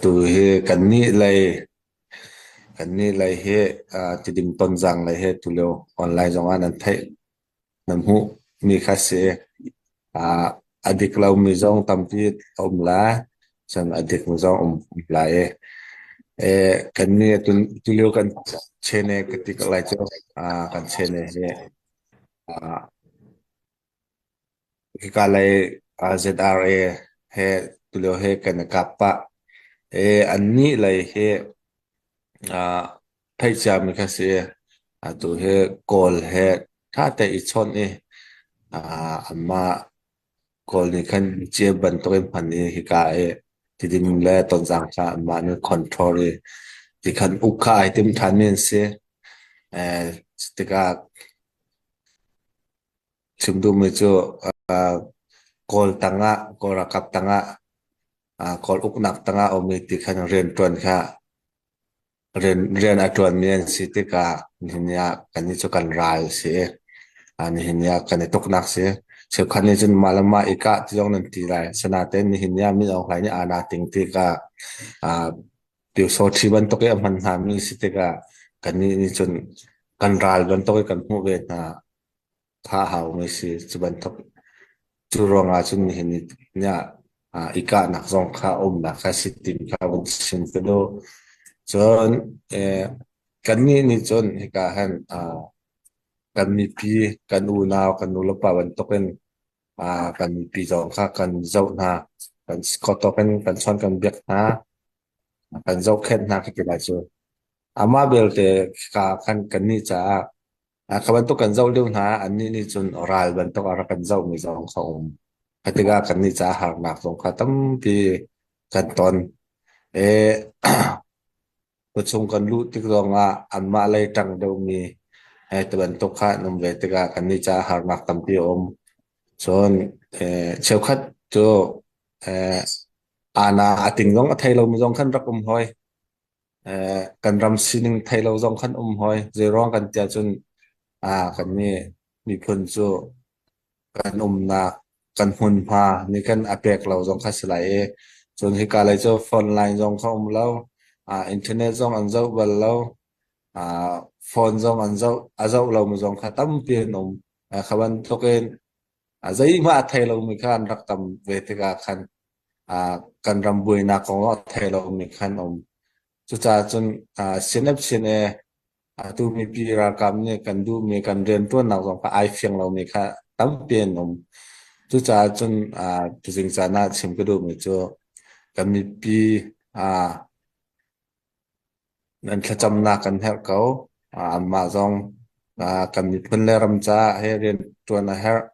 Atu hi kannih lei hi Tidim Tonzang lei hi tulio online zong ah nan theih nan hmuh mi kha si. A dik lomi zong tampi a um lai, cun a dikmi zong um lai i kannih tulio kan chene ka ti ko lai cu kan chene hi hika lei ZRA he tulio he kan i kap pah. Annih lei hi theih ciami kha si. Atu hi Kawl he ṭha tein i chawnh i anmah Kawl nih khan cia bantukin hman i hika i Tidim le Tonzang kha anmah nih control i tikhan uk kha ai tim ṭhanmi an si. Tikah chim duhmi cu Kawl tangah, Kawl ralkap tangah, Kawl uknak tangah a ummi ti khan rianṭuan kha rian a ṭuanmi an si tikah nihin ni ah kannih cu kan ral a si i nihin ni ah kan i tuknak a si. Cheukhat nih cun mah le mah i kah ti zong nan ti lai. Asinain nihin ni ah Min Aung Hlaing nih aa naa ting tikah Pyusawṭhi bantuk i a hman hngami si tikah kannih nih cun kan ral bantuk i kan hmuh ve hna. Thah haumi si. Cu bantuk cu ruangah cun nihin ni ah i kahnak zong kha umnak kha si tim kha vun chim ka duh. Cun kannih nih cun hika hin kan mipi, kan unau, kan nulepa bantukin kan mipi zong kha kan zoh hna. Kan kawtawk in kan chawn kan biak hna. Kan zohkhenh hna ka ti lai cu. Amah belte ka kan kannih caah kha bantuk kan zoh lio hna ah annih nih cun ral bantuk a rak kan zohmi zong kha um. Kha tikah kannih caah harnak zong kha tampi kan ton. Khuachung kan luh tik zongah anmah lei ṭang deuhmi ti bantuk kha an um ve tikah kannih caah harnak tampi a um. Cun cheukhat cu aana a ting zong a thei lomi zong khan rak um hoi. Kan ram sining thei lo zong khan um hoi. Zeiruang kan tiah cun kannih miphun cu kan umnak kan hmunhma nih khan a pek lo zong kha si lai i cun hika lei cu phone line zong kha um lo, internet zong an zoh bal lo, phone zong an zoh a zoh lomi zong kha tampi an um. Kha bantukin zeihmah a thei lomi kha an rak tam ve tikah khan kan ram buainak kong a thei lomi khan um. Cucaah cun CNF CNA atu mipi ralkap nih kan duhmi kan rianṭuannak zong kha ai fiang lomi kha tampi an um. Cucaah cun tuzing caan ah chim ka duhmi cu kan mipi nan thlacamnak kan herh ko. Anmah zong kan miphun le ram caah he rianṭuan a herh.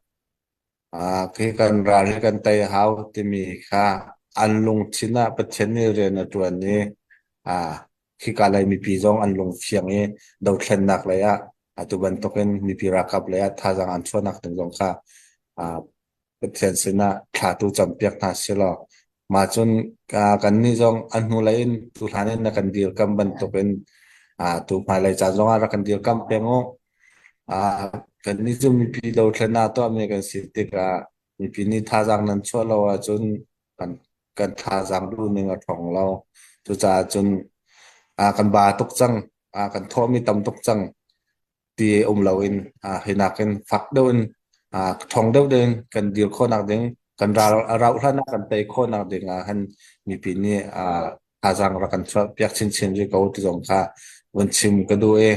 Khi kan ral hi kan tei a hau timi kha an lungthin ah Pathian nih rian a ṭuan i khika lei mipi zong an lungfiang i dothlennak lei ah atu bantukin mipi ralkap lei ah thazaang an chuahnak ding zong kha Pathian sinah thla tu campiak hna silaw mah cun kannih zong a hnulei in tuhlan in na kan dirkamh bantukin tu hmailei caan zongah rak kan dirkamh peng u. Kannih cu mipi dothlennak tuahmi kan si tikah mipi nih thazaang nan chuah lo ahcun kan kan thazaang duhning a ṭhawng lo. Cucaah cun kan ba tuk cang, kan thawhmi tam tuk cang. Ti um loin hi nakin fak deuh in ṭhawng deuh ding kan dir khawhnak ding kan ral a rauh hlan ah kan tei khawhnak ding ah han mipi nih thazaang rak kan chuah piak chinchin rih ko ti zong kha vun chim ka duh i.